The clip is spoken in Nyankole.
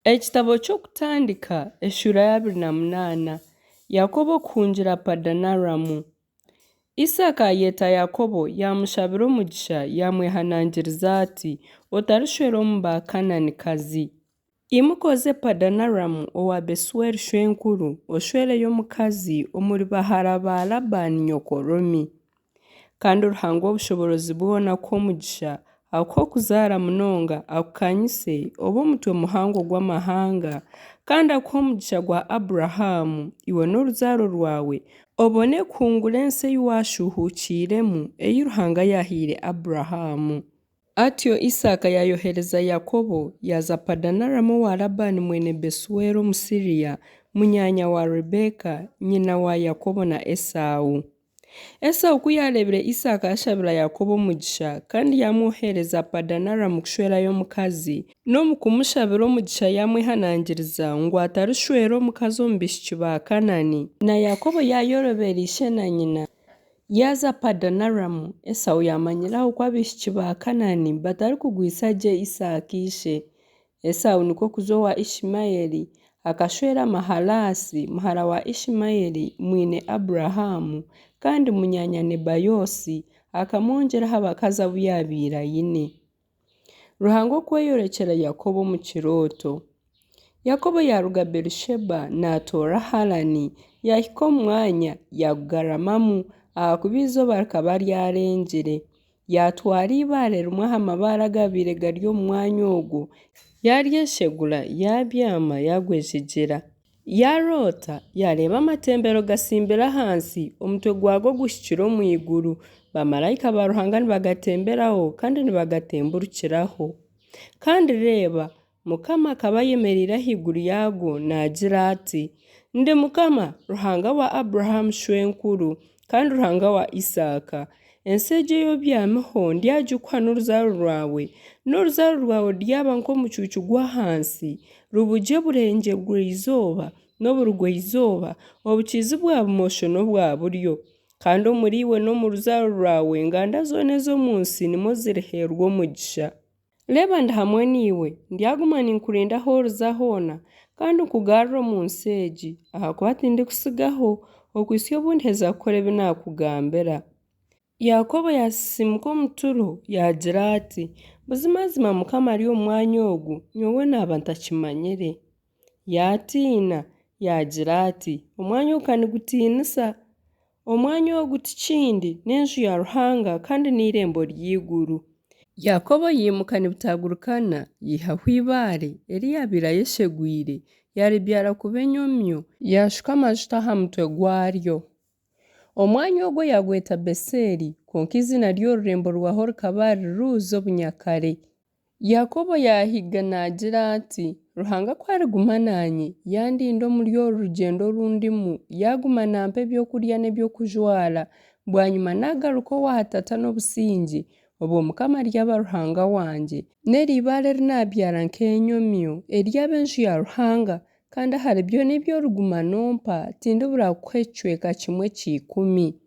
Ekitabo ky'Okutandika eshuura ya 28. Yakobo okuhungira Padanaramu. Isaaka ayeta Yakobo yaamushabira omugisha yaamwehanangiriza ati, Otarishwera omu Bakanaanikazi. Imuka oze Padanaramu owa Besueli shwenkuru, oshwereyo omukazi omuri bahara ba Labaani nyokoromi. Kandi Ruhanga ow'obushoboorozi bwona akuhe omugisha, akuhe okuzaara munonga, akukanyise, obe omutwe muhango gw'amahanga, kandi akuhe omugisha gwa Aburahamu, iwe n'oruzaaro rwawe, obone kuhungura ensi ei waashuuhuukiiremu, ei Ruhanga yaahaire Aburahamu. Atyo Isaaka yaayohereza Yakobo, yaaza Padanaramu owa Labaani mwene Besueli Omusiriya, munyaanya wa Rebeka, nyina wa Yakobo na Esau. Esau ku yaareebire Isaaka yaashabira Yakobo omugisha kandi yaamwohereza Padanaramu kushwerayo omukazi, n'omu kumushabira omugisha yaamwehanangiriza ngu atarishwera omukazi omu baishiki ba Kanaani, na Yakobo yaayorobera ishe na nyina, yaaza Padanaramu, Esau yaamanyira aho ku abaishiki ba Kanaani batarikugwisa gye Isaaka ishe. Esau nikwo kuza owa Ishimaeli, akashwera Mahalaasi muhara wa Ishimaeli mwine Aburahamu, kandi munyaanya Nebayoosi, akamwongyera aha bakazi abu yaabaire aine. Ruhanga okweyorekyera Yakobo omu kirooto. Yakobo yaaruga Beerisheba naatoora Harani, yaahika omu mwanya, yaagugaramamu, ahakuba eizooba rikaba ryarengire. Yaatwara eibaare rimwe aha mabaare agaabaire gari omu mwanya ogwo, yaaryeshegura, yaabyama, yaagwejegyera. Yaaroota, yaareeba amatembero gatsimbire ahansi, omutwe gwago guhikire omu iguru, baamaraika ba Ruhanga nibagatemberaho kandi nibagatemburukiraho. Kandi reeba, Mukama akaba ayemereire ahaiguru yaago naagira ati, Ndi Mukama, Ruhanga wa Abrahamu shwenkuru, kandi Ruhanga wa Isaaka. Ensi egi ei obyamiho ndyagikuha n'oruzaaro rwawe, n'oruzaaro rwawe ruryaba nk'omucuucu gw'ahansi, rubugye oburengyerwa-izooba n'oburugwa-izooba, obukiizi-bwa-bumosho n'obwa buryo. Kandi omuriiwe n'omu ruzaaro rwawe enganda zoona ez'omu nsi nimwo ziriheerwa omugisha. Reeba ndi hamwe naiwe, ndyaguma ninkurinda ahu oriza hoona, kandi nkugarure omu nsi egi, ahakuba tindikutsigaho, okuhitsya obu ndiheza kukora ebi naakugambira. Yakobo yaasisiimuka omu turo, yaagira ati, Buzimazima Mukama ari omu mwanya ogu, nyowe naaba ntakimanyire. Yaatiina, yaagira ati, Omwanya ogu ka nigutiinisa! Omwanya ogu ti kindi, n'enju ya Ruhanga kandi n'eirembo ry'eiguru. Yakobo yaimuka nibutaagurikana, yaihaho eibaare eri yaabaire ayeshegwire, yaaribyara kuba enyomyo, yaashuka amajuta aha mutwe gwaryo. Omwanya ogwo yaagweta Beseeli, kwonka eiziina ry'orurembo rwaho rikaba riri Luuzi obunyakare. Yakobo yaahiga naagira ati, Ruhanga ku ariguma naanye, yandinda omuri oru rugyendo oru ndimu, yaaguma nampa ebyokurya n'eby'okujwara, bwanyima naagaruka owa tata n'obusingye, obwo Mukama aryaba Ruhanga wangye, n'eri ibaare eri naabyara nk'enyomyo, eryaba enju ya Ruhanga, kandi ahari byona ebi origuma nompa, tindibura kukuha ekicweka kimwe kya ikumi.